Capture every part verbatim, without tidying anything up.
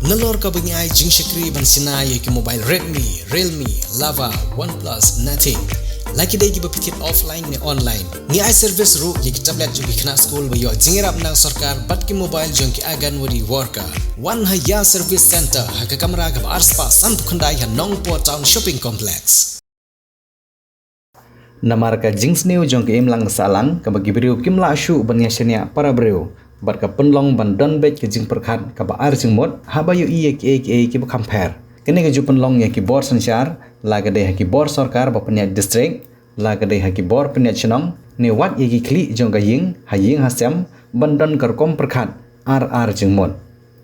Nalor kaba ngi ai jingshakri ban shna ïa ki mobile Redmi, Realme, Lava, OnePlus, Nothing. La ki dei kiba phi thied offline ne online. Ngi ai service ruh ïa ki tablet jong ki khynnah skul ba ïoh jingïarap na sorkar bad ki mobile jong ki Anganwadi worker. Wan ha Ïa Service Center ha ka kamra kaba arspah sanphew khyndai ha Nongpoh Town Shopping Complex. Namar ka jingsniew jong ka imlang sahlang kaba ki briew kim lah shuh ban ïa shaniah para briew bad ka pynlong ban don beit ka jingpyrkhat kaba ar jingmut haba ïohi ïa kiei kiei kiba kham pher. Kane ka ju pynlong ïa ki bor synshar, la ka dei ha ki bor sorkar ba pynïaid district, la ka dei ha ki bor pynïaid shnong, ne wat ïa ki khlieh jong ka ïing ha ïing ha sem ban don ka rukom pyrkhat ar ar jingmut.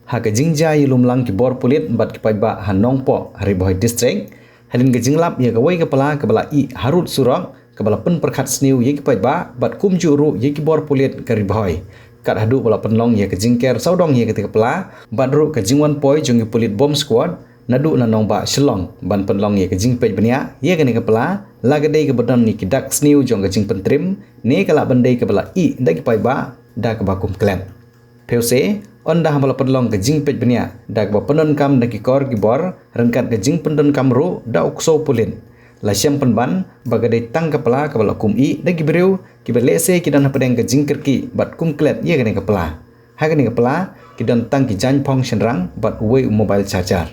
Ha ka jingjia ïalumlang ki bor pulit bad ki paidbah ha Nongpoh ha Ri Bhoi District, hadien ka jinglap ïa kawei ka pla kaba la ih harud surok, kaba la pynpyrkhat sniew ïa ki paidbah bad kumjuh ruh ïa ki bor pulit ka Ri Bhoi. Kat haduh ba la pynlong ïa ka jingker sawdong ïa kata ka pla bad ruh ka jingwan poi jong ki pulit bomb squad naduh na nongbah Shillong ban pynlong ïa ka jingpeit bniah ïa kane ka pla, la ka dei kaba don ïa ki dak sniew jong ka jingpyntrim ne ka lah ban dei kaba la ih da ki paidbah da kaba kum klet. Phewse, ynda haba la pynlong ka jingpeit bniah da kaba pyndonkam da ki kor ki bor ryngkat ka jingpyndonkam ruh da u ksew pulit, la shem pynban ba ka dei tang ka pla kaba la kum ih da ki briew kiba lehse ki don hapdeng ka jingkyrkieh bad kum klet ïa kane ka pla. Ha kane ka pla ki don tang ki jaiñ phong shynrang bad uwei u mobile charger.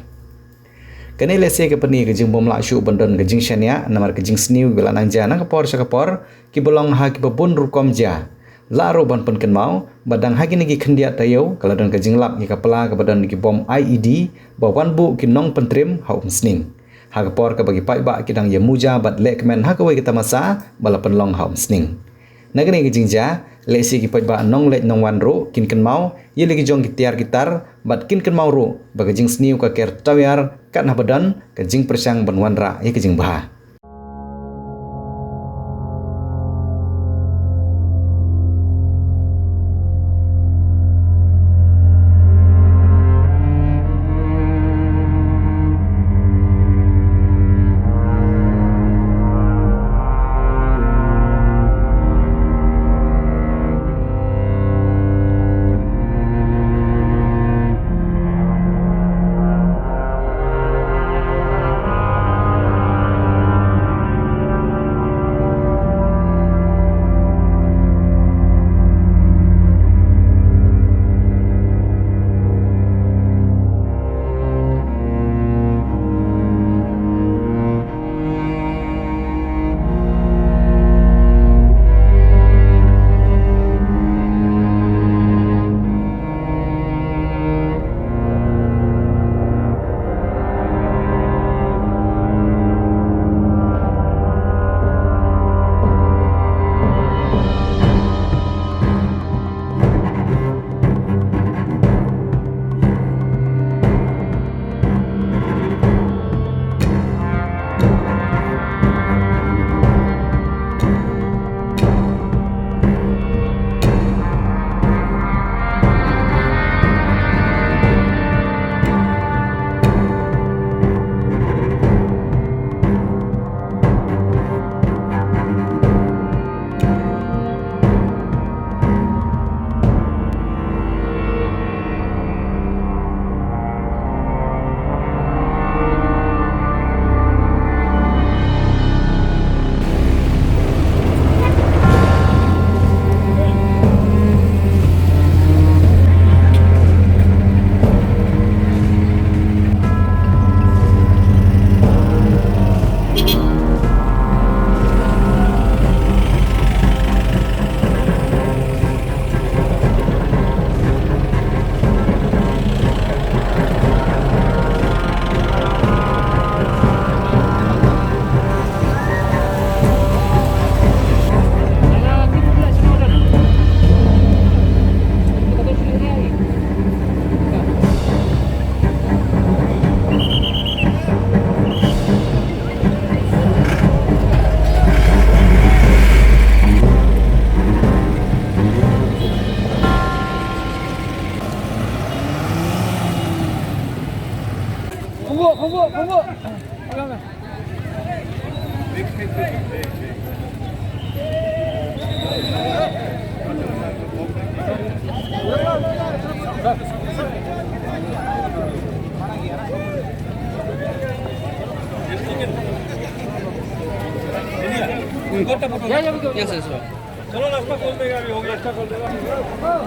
Kane lehse ka pyni ka jingbym lah shuh ban don ka jingshaniah namar ka jingsniew kiba la nang jia na ka por sha ka por kiba long ha kiba bun rukom jia. Lah ruh ban pynkynmaw ba dang ha kine ki khyndiat taïew ka la don ka jinglap ïa ka pla kaba don ki bom I E D ba wan buh ki nongpyntrim ha Umsning. Ha ka por kaba ki paidbah ki dang ïa muja bad lehkmen ha kawei ka tamasa ba la pynlong ha Umsning. Na kane ka jingjia, lehse ki paidbah nongleit nongwan ruh kin kynmaw ïa la ki jong ki tiar ki tar bad kin kynmaw ruh ba ka jingsniew ka ker tawiar kat haba don ka jingpyrshang ban wanrah ïa ka jingbha. Yes, yes, sir. चलो, रास्ता खोल देगा अभी, हो गया। रास्ता खोल देगा।